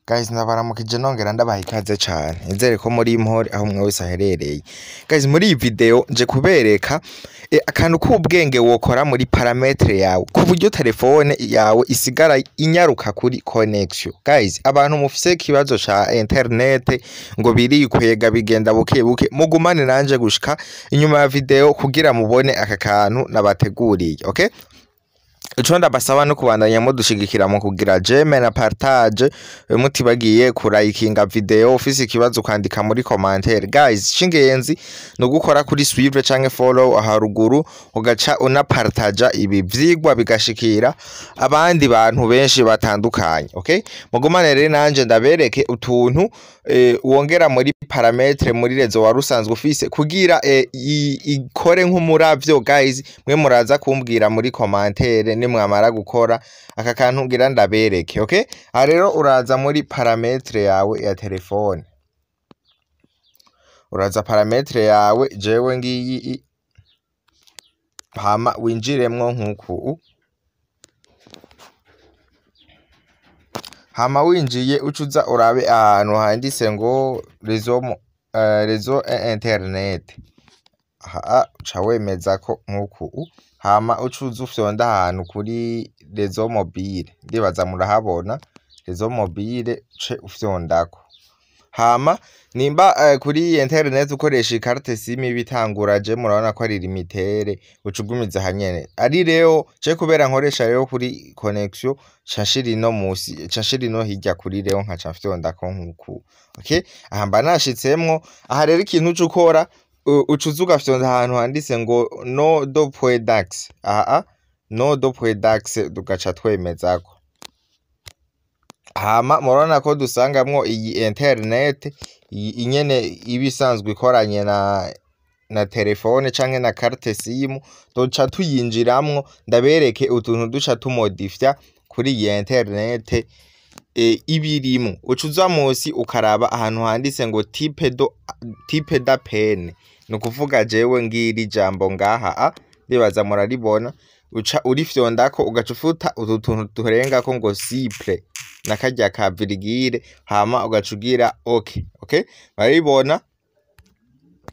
Guys, ndabaramukije nongera ndabaha ikaze cane. Nizere ko muri impore aho umwe wese aherereye. Guys, muri iyi video nje kubereka akantu k'ubwenge wokora muri paramètre yawe ku buryo telefone yawe isigara inyaruka kuri connection. Guys, abantu mufise ikibazo ca internet ngo birikwega bigenda buke buke, mugumane nanje gushika inyuma ya video kugira mubone aka kantu nabateguriye, okay? Ico ndabasaba no kubandanya mudushigikira mu kugira j'aime na partage, mutibagiye kurayikinga video. Ufise ikibazo ukandika muri commentaire. Guys, icingenzi no gukora kuri suivre canke follow haruguru, ugaca unapartaja ibi vyigwa bigashikira abandi bantu benshi batandukanye, okay? Mugumane rero nanje ndabereke utuntu wongera muri paramètre muri réseau wari usanzwe ufise kugira ikore nk'umuravyo. Guys, mwe muraza kumbwira muri commentaire nimwamara gukora aka kantu ngira ndabereke, okay? Aha rero uraza muri paramètre yawe ya telefone, uraza paramètre yawe, jewe ngiyi, hama winjiremwo nkuku. Hama winjiye, ucuza urabe ahantu handitse ngo réseau et internet. Aha uca wemeza ko nkuku, hama ucuza ufyonda ahantu kuri réseau mobile. Ndibaza murahabona réseau mobile, uce ufyondako. Hama nimba kuri internet ukoresha ikarite SIM ibitangura, je murabona ko ari Lumitel, uca ugumiza hanyene ari reo. Je kubera nkoresha rero kuri connection, ca nshira ino musi, ca nshira ino hirya kuri reo, nkaca mfyondako nkuku, okay? Aha mba nashitsemwo. Aha rero ikintu uca ukora, uca uza ugafyonda ahantu handitse ngo nom de point d'accès. Aha nom de point d'accès, tugaca twemezako. Hama murabona ko dusangamwo iyi internet, iyi nyene iba isanzwe ikoranye na telefone canke na carte SIM. Duca tuyinjiramwo, ndabereke utuntu duca tumodifya kuri iyi internet ibirimwo. Uca uza musi ukaraba ahantu handitse ngo type d'appel, ni ukuvuga jewe ngiri jambo ngaha, ndibaza muraribona. Uca urifyondako, ugaca ufuta utu tuntu turengako ngo simple na karya ka virgule, hama ugaca ugira ok. Okay, murabibona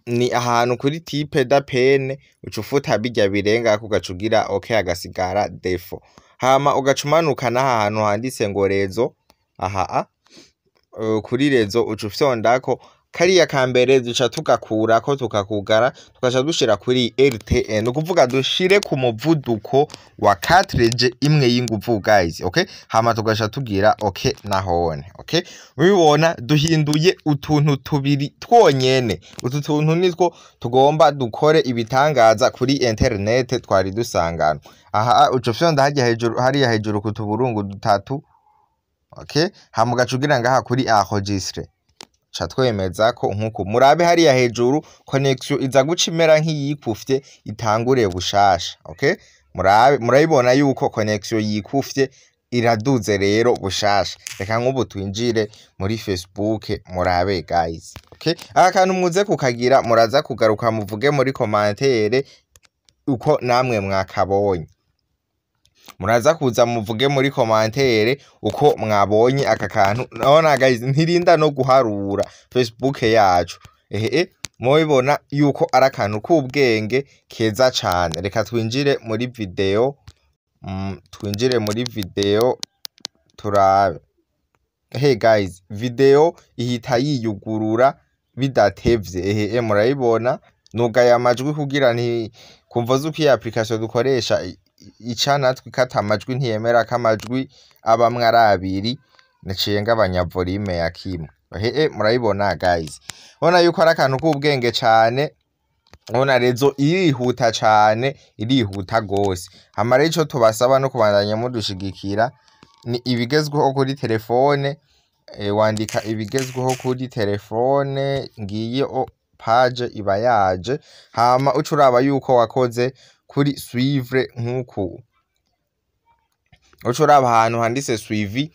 ni ahantu kuri type d'appel, uca ufuta birya birengako, ugaca ugira ok, hagasigara défaut. Hama ugaca umanuka n'aha hantu handitse ngo réseau. Aha kuri réseau uca ufyondako kariya ka mbere, duca tugakurako, tukakugara, tugaca dushira kuri LTE, ni ukuvuga dushire ku muvuduko wa 4G imwe y'inguvu, guys, okay? Hama tugaca tugira ok nahone, okay? Mubibona duhinduye utuntu tubiri twonyene. Utu tuntu nitwo tugomba dukore ibitangaza kuri internet twari dusanganwe. Aha uca ufyonda harya hejuru, hariya hejuru ku tuburungu dutatu, okay? Hama ugaca ugira ngaha kuri enregistrer, ca twemeza ko nkuko murabe hariya hejuru, connection iza guca imera nk'iyikufye, itangure bushasha, okay? Murabe, murabibona yuko connection yikufye, iraduze rero bushasha. Reka nk'ubu twinjire muri Facebook, murabe guys, okay? Aka kantu muze kukagira, muraza kugaruka muvuge muri commentaire uko namwe mwakabonye. Muraza kuza muvuge muri commentaire uko mwabonye aka kantu. Naona guys, ntirinda no guharura Facebook yacu. Ehe, mubibona yuko ari akantu k'ubwenge keza cane. Reka twinjire muri video, twinjire muri video turabe. Hey guys, video ihita yiyugurura bidatevye. Ehe, murayibona. Nugaye amajwi kugira nti kumva zuko iyi application dukoresha ica natwe ikata amajwi, ntiyemera ko amajwi abamwe ari abiri. Naciye ngabanya volume ya kimwe. Ehe, murayibona guys, ubona yuko ari akantu k'ubwenge cane. Ubona réseau irihuta cane, irihuta gose. Hama rero ico tubasaba no kubandanya mudushigikira ni ibigezweho kuri telefone. Wandika ibigezweho kuri telefone, ngiye o page iba yaje. Hama uca uraba yuko wakoze kuri suivre nkuku, uca uraba ahantu handitse suivi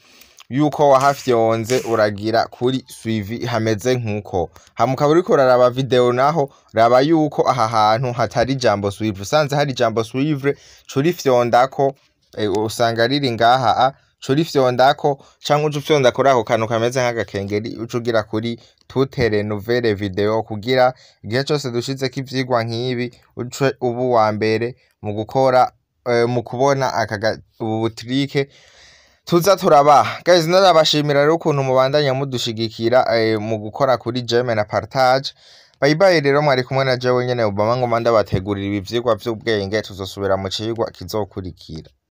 yuko wahafyonze, uragira kuri suivi hameze nkuko. Hama ukaba uriko uraraba video naho, raba yuko aha hantu hatari ijambo suivre. Usanze hari ijambo suivre, ca urifyondako. Usanga riri ngaha, Uca urifyondako canke uce ufyonda kuri ako kantu kameze nk'agakengeri, uce ugira kuri toutes les nouvelles vidéos, kugira igihe cose dushizeko ivyigwa nk'ibi uce uba uwa mbere mu gukora mu kubona ubu bu truc tuza turabaha. Guys, ndabashimira rero ukuntu mubandanya mudushigikira mu gukora kuri j'aime na partage. Bye bye rero, mwari kumwe na jewe nyene Obama, ngoma ndabategurira ibi vyigwa vy'ubwenge. Tuzosubira mu cigwa kizokurikira.